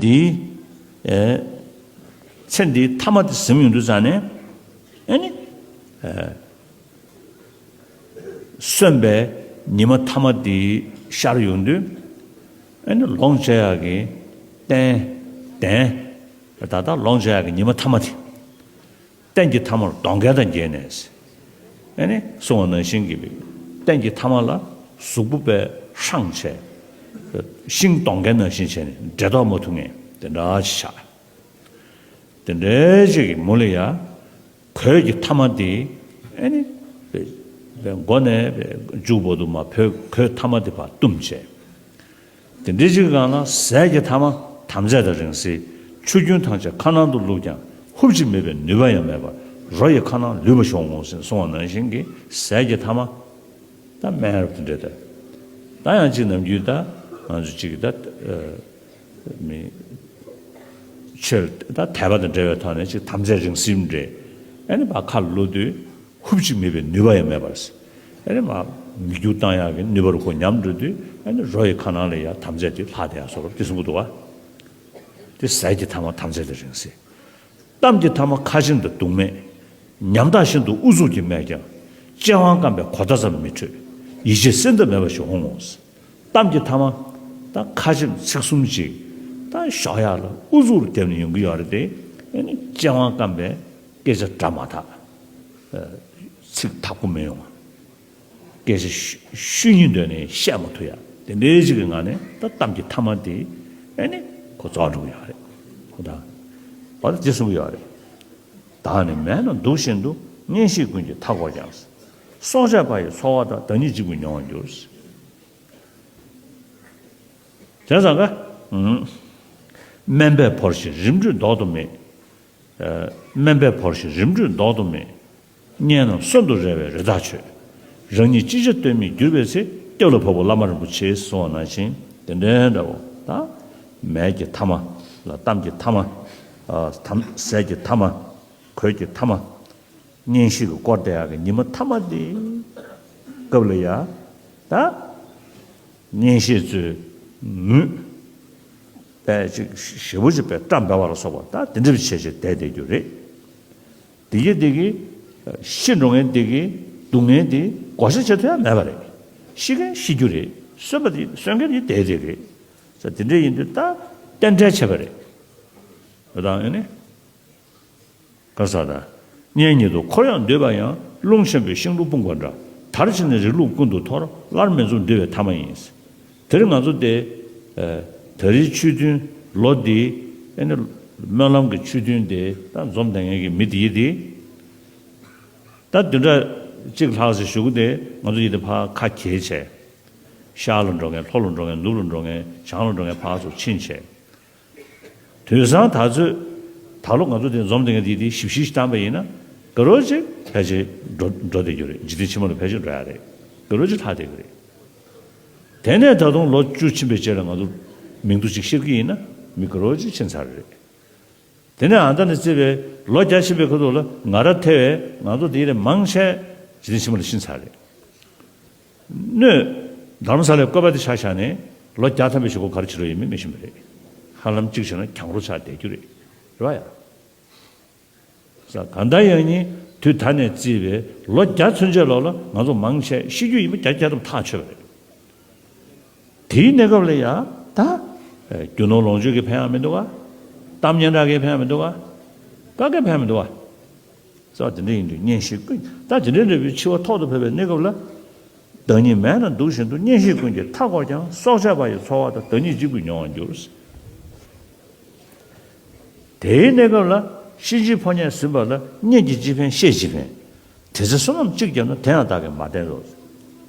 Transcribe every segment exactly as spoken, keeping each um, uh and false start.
འདིའི་ཚེ་འདིའི་ཐ་མ་དེ་ཟིན་ཡོང་དུས་ཙང་ནས། ཨ་ནི། གསོན་པའི་ཉི་མ་ཐ་མ་དེ་ཤར་ཡོང་དུས། ཨ་ནི་ལོངས་སྤྱོད་ཡག་གི་རྟེན་གདན། ད་ལྟ་ལོངས་སྤྱོད་ཡག་གི་ཉི་མ་ཐ་མ་དེ། རྟེན་གྱི་ཐ་མར་གདོང་བརྒྱད་དང་བརྒྱད་ནས། ཨ་ནི་གསུངས་པ་ནང་བཞིན་གྱི་རྟེན་གྱི་ཐ་མ་ལ་གཟུགས་པོ་པའི་ཧྲང་བྱས། ཤིང་གདོང་བརྒྱད་ནང་བཞིན་བྱས་ནས་འབྲེལ་ཐོགས་མ་ཐུབ་མཁན་དེ་འདྲ་ཞིག་ཆགས། དེ་འདྲའི་ཅིག་གི་མུ་ལ་ཡ། གོས་ཀྱི་ཐ་མ་དེ། ཨ་ནི། པའི་པའི་མགོ་ནས་པའི་མཇུག་བར་དུ་མ་བོས་གོས་ཐ་མ་དེ་ཕར་བཏུམས་བྱས། དེ་འདྲའི་ཅིག་གི་སྒང་ལ་ཟས་ཀྱི་ཐ་མ་དམ་རྫས་དང་རིང་བསྲེལ། ཆུ་རྒྱུན་ཐམས་ཅད་ཁ་ནང་དུ་བླུགས་ཀྱང་ཧུབ་ཅིག་མེད་པའི་ནུས་པ་ཡང་མེད་པར་རོ་ཡི་ཁ་ནང་ལུས་པ་ཤོང་ངོ་ཟེར་གསུངས་པ་ནང་བཞིན་གྱི་ཟས་ཀྱི་ཐ་མ། ད་སྨན་རབ་དེ་འདྲ་ད། ད་ཡང་ཅིག་ནམ་རྒྱུན་ད་ང་ཚོ་ཅིག་ད། མི། ཆོས་ད་དད་པ་དང་འབྲེལ་བའི་ཐོག་ནས་ཅིག་དམ་རྫས་རིང་བསྲེལ་འདྲ། ཨ་ནི་མར་ཁ་ལ་བླུགས་དུས་ཧུབ་ཅིག་མེད་པའི་ནུས་པ་ཡང་མེད་པར། ཨ་ནི་མར་མི་རྒྱུག་བཏང་ཡག་གི་ནུས་པ་རུ་ཁོ་ཉམས་འགྲོ་དུས། ཨ་ནི་རོ་ཡི་ཁ་ནང་ལ་ཡ་དམ་རྫས་དེ་ལྷག་བསྡད་ཡག་བཟོ་འདྲ་དེ་གསུང་གི་འདུག་བ། དེ་ཟས་ཀྱི་ཐ་མ་དམ་རྫས་དང་རིང་བསྲེལ། གཏམ་གྱི་ཐ་མ་ཁ་ཆེམས་དང་སྡུག་སྨྲེ། ཉམ་ཐག་བཞིན་དུ་ཨུ་ཚུགས་ཀྱིས་སྨྲས་ཀྱང་། སྤྱན་དབང་སྐམ་པའི་གོ་བརྡ་ཙམ་མི་འཕྲོད། ཡིད་ཆེས་སེམས་འདབ་མེད་པ་ཞིག་འོང་ངོ་། གཏམ་གྱི་ཐ་མ། ད་ཁ་ཆེམས་ཚིག་གསུམ་ཅིག་ད་ཞོག་ཡག་ལ་ཨུ་ཚུགས་རུ་བརྒྱབ་ནས་ཡོང་གི་ཡོད་རེད་དེ། ཨ་ནི་སྤྱན་དབང་སྐམ་པའི་སྐད་ཆ་སྒྲ་མ་དག་ཚིག་དག་པོ་མི་ཡོང་བ། སྐད་ཆ་ཤོད་ཤོད་སྙིང་འདོད་ནས་བཤད་མ་ཐུབ་ཡག་དེ་འདྲའི་ཅིག་གི་ངང་ནས་ད་གཏམ་གྱི་ཐ་མ་དེ། ཨ་ནི་ཁོ་རྫོགས་འགྲོ་གི་ཡོད་རེད། ཁོ་ད་འོ་ད་ཅི་གསུང་གི་ཡོད་རེད། བདག་ནི་མལ་ན་འདུག་བཞིན་དུ། གཉེན་བཤེས་ཀུན་གྱིས་མཐའ་བསྐོར་ཀྱང་། སྲོག་ཆགས་པ་ཡི་འཚོ་བ་དང་། བདག་ཉིད་གཅིག་པུས་མྱོང་བར་འགྱུར། བྱས་ཙང་ཀ། དམན་པས་བོར་ཞིང་རིམ་གྲོས་ལྡོག་ཏུ་མེད། དམན་པས་བོར་ཞིང་རིམ་གྲོས་ལྡོག་ཏུ་མེད། གཉེན་རྣམས་གསོན་དུ་རེ་བའི་རི་དྭགས་ཁྱོད། རང་ཉིད་ཅི་བྱ་གཏོལ་མེད་གྱུར་པའི་ཚེ། སྐྱབས་ལ་བབ་བོ་བླ་མ་རིན་པོ་ཆེ་གསུངས་པ་ནང་བཞིན་དེ་འདྲའི་འདྲ་བོ་ད། མལ་གྱི་ཐ་མ་ལ་གཏམ་གྱི་ཐ་མ། ཨ་དམ་ཟས་ཀྱི་ཐ་མ། གོས་ཀྱི་ཐ་མ། གཉེན་བཤེས་ཀྱིས་བསྐོར་བསྡད་ཡག་གི་ཉི་མ་ཐ་མ་དེ་སྐབས་ལ་ཡ། ད་གཉེན་བཤེས་ཚོས་ངུས་པས་ཅིག་ཞེ་པོ་ཅིག་པས་བཀྲ་འབེལ་བ་ལ་སོགས་པ་ད་དེ་འདྲ་བྱས་བྱས་བསྡད་བསྡད་རྒྱུ་རེད། དེ་གི་དེ་གི་ཤི་འགྲོ་མཁན་དེ་གི་སྡུག་བསྔལ་དེ་བགོ་བཤའ་བྱེད་ཐུབ་ཡ་མེད་པ་རེད། ཤི་མཁན་ཤི་རྒྱུ་རེད། གསོན་པ་དེ་གསོན་མཁན་དེ་བསྡད་བསྡད་རེད། ས་དེ་འདྲ་ཡིན་དུས་ད་རྟེན་འབྲེལ་བྱས་པ་རེད། འོ་ད་ཨ་ནི། ག་ས་ད། གཉེན་ཉིད་དུ་འཁོར་ཡང་འདོད་པ་ཡང་། རླུང་ཆེན་པོས་ཤིང་ལུས་སྤུངས་པ་འདྲ། དར་ཕྱིན་ནས་རིགས་ལུགས་ཀུན་ཏུ་འཐོར། སླར་མི་འཛོམས་འདུལ་བའི་ཐ་མ་ཡིན། དེ་རིང་ང་ཚོ་དེ། ད་རེས་ཆོས་ཐུན་ལོ་འདི། ཨ་ནི་སྨོན་ལམ་གྱི་ཆོས་ཐུན་དེ་ད་འཛོམས་བསྡད་མཁན་གྱི་མི་དེ་ཡིན་དེ། ད་བདུན་ཕྲག་གཅིག་ལྷག་ཙམ་བཞུགས་གི་དེ་ང་ཚོ་ཡིན་དེ་ཕར་ཁ་གྱེས་བྱས། ཤར་ལ་འགྲོ་མཁན་ལྷོ་ལ་འགྲོ་མཁན་ནུབ་ལ་འགྲོ་མཁན་བྱང་ལ་འགྲོ་མཁན་ཕར་ཚུར་ཕྱིན་བྱས། དུས་སང་ད་ཚོད། ད་ལོ་ང་ཚོ་དེ་འཛོམས་དེ་ངས་དེ་དེ་ཞིབ་ཞིབ་བཏང་པ་ཡིན་ན། ག་རོ་ཅིག་ཕལ་ཆེར་འགྲོ་འགྲོ་བསྡད་རྒྱུ་རེད། འཇིག་རྟེན་ཕྱི་མ་ལ་ཕལ་ཆེར་འགྲོ་ཡ་རེད། ག་རོ་ཅིག་ལྷག་བསྡད་ཀྱི་རེད། དེ་ནས་ད་དུང་ལོ་བཅུ་ཕྱིན་པའི་རྗེས་ལ་ང་ཚོ་མིང་ཐོ་ཅིག་ཤར་གྱི་ཡིན་ན་མི་ག་རོ་ཅིག་ཕྱིན་ཚར་རེད། དེ་ནས་ཨ་མདའ་ནས་བརྩིས་པའི་ལོ་བརྒྱ་ཕྱིན་པའི་ཁ་ཐུག་ལ་ང་ར་ཐེ་བའི་ང་ཚོ་དེ་ལས་མང་ཆེ་འཇིག་རྟེན་ཕྱི་མ་ལ་ཕྱིན་ཚར་རེད། སྣོད། དྷ་རམ་ས་ལའི་བཀོད་པ་དེ་ཆ་བཞག་ནས་ལོ་བརྒྱ་ཐམ་པའི་གཞུག་གུ་ག་རེ་བྱེད་རོགས་ཡིན་མིན་མི་ཤེས་པ་རེད། ཧ་ལམ་གཅིག་བྱས་ན་གྱང་རོ་ཆགས་བསྡད་རྒྱུ་རེད། རེད་བ་ཡ། ས་གང་ལྟར་ཡང་ནི་དུས་ད་ནས་བརྩིས་པའི་ལོ་བརྒྱ་ཚུན་ཆད་ལོག་ལ་ང་ཚོ་མང་ཆེ་ཤི་རྒྱུ་ཡིན་པ་བརྒྱ་ཆ་བརྒྱ་ཐམ་པ་ཐག་ཆོད་པ་རེད། དེའི་གནས་སྐབས་ལ་ཡ་ད། རྒྱུ་ནོར་ལོངས་སྤྱོད་ཀྱིས་ཕན་ཡག་མི་འདུག་ག་གཏམ་སྙན་གྲགས་ཀྱིས་ཕན་ཡག་མི་འདུག་ག་ག་གེ་ཕན་མི་འདུག་ག་ས་དེ་འདྲ་ཡིན་དུས་གཉེན་བཤེས་ཀུན་ད་དེ་འདྲ་འདྲ་བའི་འཆི་བ་ཐོག་ཏུ་ཕེབས་པའི་གནས་སྐབས་ལ། བདག་ཉིད་མལ་ན་འདུག་བཞིན་དུ། གཉེན་བཤེས་ཀུན་གྱིས་མཐའ་བསྐོར་ཀྱང་། སྲོག་ཆགས་པ་ཡི་འཚོ་བ་དང་། བདག་ཉིད་གཅིག་པུས་མྱོང་བར་འགྱུར། དེའི་གནས་སྐབས་ལ་གཤིན་རྗེའི་ཕོ་ཉས་ཟིན་པ་ལ་གཉེན་གྱིས་ཅི་ཕན་བཤེས་ཅི་ཕན། དེ་ཚེ་བསོད་ནམས་གཅིག་བརྒྱབ་ན། དེ་ཡང་བདག་གིས་མ་བསྟེན་རོགས།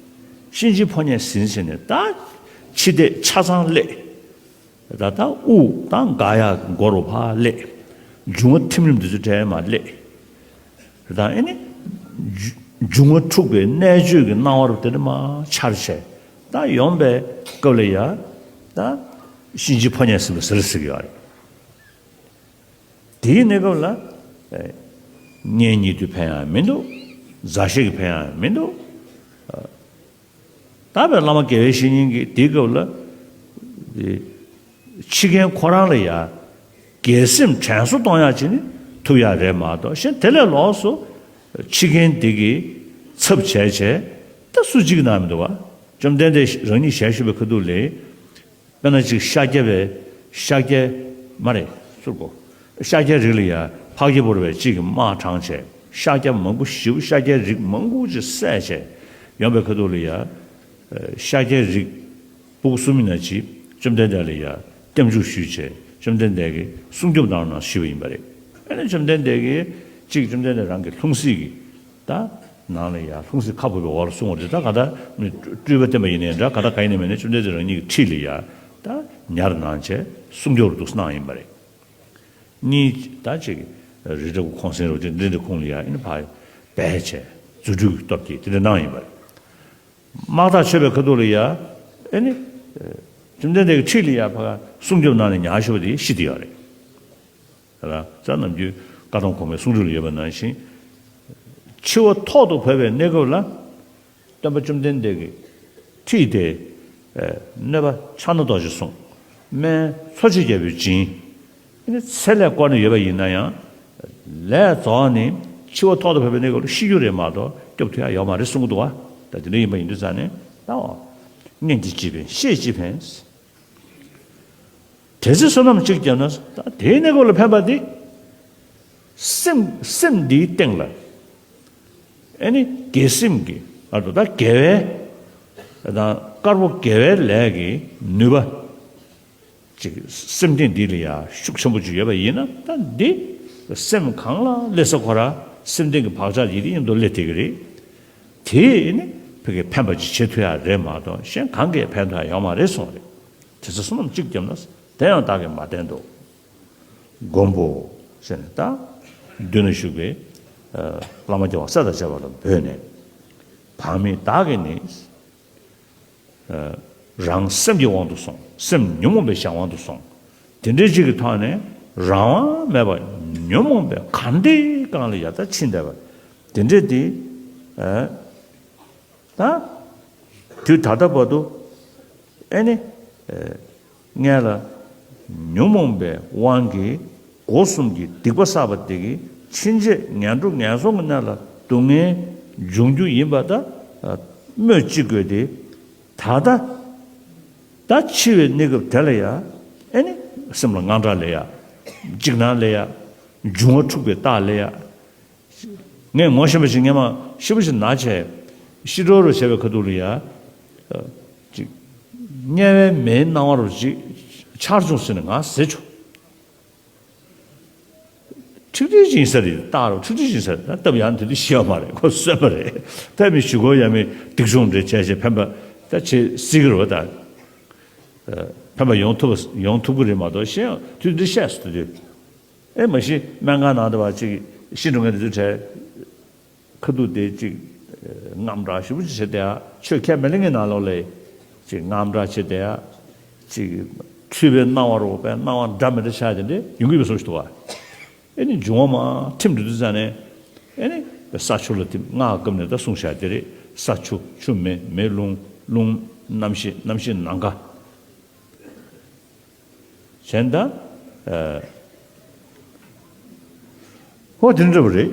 གཤིན་རྗེའི་ཕོ་ཉས་ཟིན་ཟིན་ནས་ད་འཆི་ལྟས་ཆ་ཚང་སླེབས། ད་ལྟ་དབུགས་དང་འགག་ཡག་མགོ་རུ་ཕར་སླེབས། འབྱུང་བ་ཐིམ་རིམ་དེ་ཚོ་གྲས་མར་སླེབས། ད་ཨེ་ནི། འབྱུ་འབྱུང་བ་འཁྲུགས་པའི་གནད་གཅོད་ཀྱི་སྣང་བ་རུ་དེ་ནི་མར་འཆར་བྱས། ད་ཡོང་པའི་སྐབས་ལ་ཡ། ད་གཤིན་རྗེའི་ཕོ་ཉས་ཟིན་པ་ཟེར་ཟེར་གྱི་ཡོད་རེད། དེའི་གནས་སྐབས་ལ། ཨེ། གཉེན་ཉེ་དུས་ཕན་ཡག་མི་འདུག་མཛའ་བཤེས་ཀྱིས་ཕན་ཡག་མི་འདུག་ད་བའི་བླ་མ་དགེ་བའི་བཤེས་གཉེན་གྱིས་དེའི་སྐབས་ལ། དེ། འཆི་མཁན་ཁོ་རང་ལ་ཡ་དགེ་སེམས་དྲན་གསོ་གཏོང་ཡག་ཅིག་ནི་ཐུབ་ཡག་རེད་མ་གཏོགས། གཞན་དེ་ལས་ལོགས་སུ་འཆི་མཁན་དེ་གི་ཚབ་བྱས་བྱས་ད་སུ་གཅིག་གནང་མི་འདུག་བ། བཅོམ་ལྡན་འདས་རང་ཉིད་ཞལ་བཞུགས་པའི་ཁ་ཐུག་ལ། དཔེར་ན་ཅིག་ཤཱཀྱ་པའི་ཤཱཀྱ་མ་རེད་ཟུར་གོ། ཤཱཀྱ་རིགས་ལ་ཡ་འཕགས་སྐྱེས་འབུལ་བའི་གཅིག་གི་དམག་དྲངས་བྱས། ཤཱཀྱ་མང་པོ་ཞེ་པོ་ཤཱཀྱ་རིགས་མང་པོ་ཅིག་བསད་བྱས་ཡོང་པའི་ཁ་ཐུག་ལ་ཡ། ཤཱཀྱ་རིགས་སྤུ་གུ་གསུམ་ཡིན་ན་ཅིག་བཅོམ་ལྡན་འདས་ལ་ཡ་སྐྱབས་འཇུག་ཞུས་བྱས་བཅོམ་ལྡན་འདས་ཀྱིས་སྲུང་སྐྱོབ་གནང་རོགས་གནང་ཞུས་པ་ཡིན་པ་རེད། ཨ་ནི་བཅོམ་ལྡན་འདས་ཀྱིས་ཅིག་བཅོམ་ལྡན་འདས་རང་གི་ལྷུང་བཟེད་ཀྱི་ད་ནང་ལ་ཡ་ལྷུང་བཟེད་ཁ་ཕབ་པའི་འོག་ལ་སོང་བ་རེད། ད་ག་ད་སྤྲུལ་པ་བསྟན་པ་ཡིན་ནའི་འདྲ། ག་ད་ག་ཡིན་ནའི་མིན་ནའི་བཅོམ་ལྡན་འདས་རང་ཉིད་ཀྱི་འཁྲིས་ལ་ཡ་ད་ཉར་གནང་བྱས་སྲུང་སྐྱོབ་རུ་འདུག་གནང་ཡིན་པ་རེད། གཉིས་ད་ཅིག་རི་བྲག་གི་ཁོང་གསེང་རུ་དེ་འདྲ་འདྲ་ཁུངས་ལ་ཡ་ཨ་ནི་ཕར་སྦས་བྱས་རྫུ་འཕྲུལ་གྱི་སྟོབས་ཀྱིས་དེ་འདྲ་གནང་ཡིན་པ་རེད། དམག་ཐག་ཆོད་པའི་ཁ་ཐུག་ལ་ཡ་ཨ་ནི་བཅོམ་ལྡན་འདས་ཀྱི་འཁྲིས་ལ་ཡ་ཕར་སྲུང་སྐྱོབ་གནང་ནས་ཉར་ཤོར་བ་དེ་ཤི་བསྡད་ཡོད་རེད། ལ་ས་ནམ་རྒྱུན་བཀའ་གདམས་གོང་མའི་གསུང་སྒྲོས་ལ་ཡོད་པ་ནང་བཞིན། འཆི་བ་ཐོག་ཏུ་བབས་པའི་གནས་སྐབས་ལ། སྟོན་པ་བཅོམ་ལྡན་འདས་ཀྱི་ཁྲིད་དེ། གནོད་པ་ཕྱག་ན་རྡོ་རྗེས་བཟུང་། སྨན་འཚོ་བྱེད་རྒྱལ་པོས་སྦྱིན། ཨ་ནི་ཚེ་ལས་བསྐོར་ནས་ཡོད་པ་ཡིན་ན་ཡང་། ལས་རྫོགས་ནས་འཆི་བ་ཐོག་ཏུ་བབས་པའི་གནས་སྐབས་ལ་ཤི་རྒྱུ་རེད་མ་གཏོགས་སྐྱོབ་ཐུབ་ཡ་ཡོད་མ་རེད་གསུང་གི་འདུག་བ། ད་དེ་འདྲ་ཡིན་པ་ཡིན་དུས་ཙང་ནས་ད་འོ། གཉེན་གྱིས་ཅི་ཕན་བཤེས་ཅི་ཕན། དེ་ཚེ་བསོད་ནམས་གཅིག་བརྒྱབ་ན་ད་དེའི་གནས་སྐབས་ལ་ཕན་པ་འདི། སེམས་སེམས་འདིའི་སྟེང་ལ་ཨེ་ནི་དགེ་སེམས་ཀྱི་ཨ་ད་དགེ་བའི་དང་དཀར་པོ་དགེ་བའི་ལས་ཀྱི་ནུས་པ་ཅིག་སེམས་སྟེང་འདི་ལ་ཡ་ཤུགས་ཆེན་པོ་ཅིག་ཡོད་པ་ཡིན་ན། ད་འདི་སེམས་གང་ལ་སླེབས་ས་ཁོ་ར་སེམས་སྟེང་གི་བག་ཆགས་ཡིད་མཉམ་དུ་སླེབས་བསྡད་ཀྱི་རེད། དེས་ནི་ཕ་གིར་ཕན་པ་ཅིག་བྱེད་ཐུབ་ཡ་རེད་མ་གཏོགས་གཞན་གང་གིས་ཕན་ཐོགས་ཡ་ཡོད་མ་རེད་གསུངས་རེད། དེ་ཚེ་བསོད་ནམས་གཅིག་བརྒྱབ་ན་དེ་ཡང་བདག་གིས་མ་བསྟེན་ཏོ། མགོན་པོ་ཟེར་ནས་ད་མདུན་ལ་བཞུགས་པའི་བླ་མ་རྒྱལ་བ་སྲས་དང་བཅས་པ་ལ་འབོད་ནས། བག་མེད་བདག་གིས་ནི། རང་སེམས་ཀྱི་དབང་དུ་སོང་། སེམས་ཉོན་མོངས་པའི་གཞན་དབང་དུ་སོང་། དེ་འདྲའི་ཅིག་གི་ཐོག་ནས་རང་དབང་མེད་པར་ཉོན་མོངས་པའི་གར་མདའི་སྒང་ལ་ཡ་ད་ཕྱིན་བསྡད་པ་དེ་འདྲས་དེ། ད་དུས་ད་ལྟ་བར་དུ་ཨེ་ནི། ངས་ལ་ཉོན་མོངས་པའི་དབང་གིས་སྒོ་གསུམ་གྱི་སྡིག་པ་བསགས་པ་དེ་གིས་ཕྱིན་ཆད་ངན་འགྲོ་ངན་སོང་གི་གནས་ལ་སྡུག་བསྔལ་འབྱུང་རྒྱུ་ཡིན་པ་ད་སྨོས་ཅི་དགོས་ཏེ། ད་ལྟ་ད་འཆི་བའི་གནས་སྐབས་དེ་ལ་ཡ་ཨེ་ནི་སེམས་ལ་དངངས་སྐྲག་ལས་ཡ། འཇིགས་སྣང་ལས་ཡ། འབྱུང་བ་འཁྲུགས་པའི་རྟགས་ལས་ཡ། ངས་ངོ་ཤེས་པ་ཞིག་སྔན་མ་ཤི་བོ་ཞིག་ན་བྱས་ཤི་འགྲོ་རུ་བྱས་པའི་ཁ་ཐུག་ལ་ཡ། ཅིག་དམྱལ་བའི་མེའི་སྣང་བ་རུ་ཅིག་འཆར་བྱུང་ཟེར་ནས་ང་ཟེར་བྱུང་། ཁྲིག་ཁྲིག་ཅིག་ཡིན་ས་རེད། རྟགས་རུ་ཁྲིག་ཁྲིག་ཅིག་ཡིན་ས་རེད། ད་སྟབས་ཡག་དེ་དུས་ཤི་བ་མ་རེད། ཁོ་གསོན་པ་རེད། ད་མི་ཞུ་གོ་ཡ་མི་སྡིག་སྦྱོང་འདྲ་བྱས་བྱས་ཕན་པ་ད་བྱེད་སྲིད་ཀྱི་རེད་བ། ད་ཕན་པ་ཡོང་ཐུབ་པ་ཡོང་ཐུབ་ཀྱི་རེད་མ་གཏོགས་གཞན་ཡང་དུས་འདི་བཤད་སོང་དུས། ཨེ་མ་གཞི་སྨན་ཁང་ནང་དུ་བ་ཅིག་ཤི་འགྲོ་མཁན་དེ་ཚོའི་གྲས་ཁ་ཐུག་དེ་ཅིག་དངངས་སྐྲག་ཞེ་པོ་ཅིག་བྱེད་བསྡད་ཡ། ཆོས་ཁས་མི་ལེན་མཁན་ནང་ལོགས་ལ་ཅིག་དངངས་སྐྲག་བྱེད་བསྡད་ཡ། ཅིག་འཁྲུལ་པའི་སྣང་བ་རུ་དཔེ་སྣང་བ་འདྲ་མི་འདྲ་ཆགས་དེ་འདྲ་ཡོང་གི་ཡོད་པའི་བཟོ་ཞིག་འདུག་བ། ཨེ་ནི་འབྱུང་བ་མར་ཐིམ་འགྲོ་དུས་ཙང་ནས་ཨེ་ནི་ས་ཆུ་ལ་ཐིམ། སྔགས་སྐབས་ནས་ད་གསུངས་བཞག་དེ་རེད། ས་ཆུ་ཆུ་མེ་མེ་རླུང་རླུང་གནམ་གཤིས་གནམ་གཤིས་ནམ་མཁའ། གཞན་དག་ཧོ་དེ་འདྲ་བ་རེད།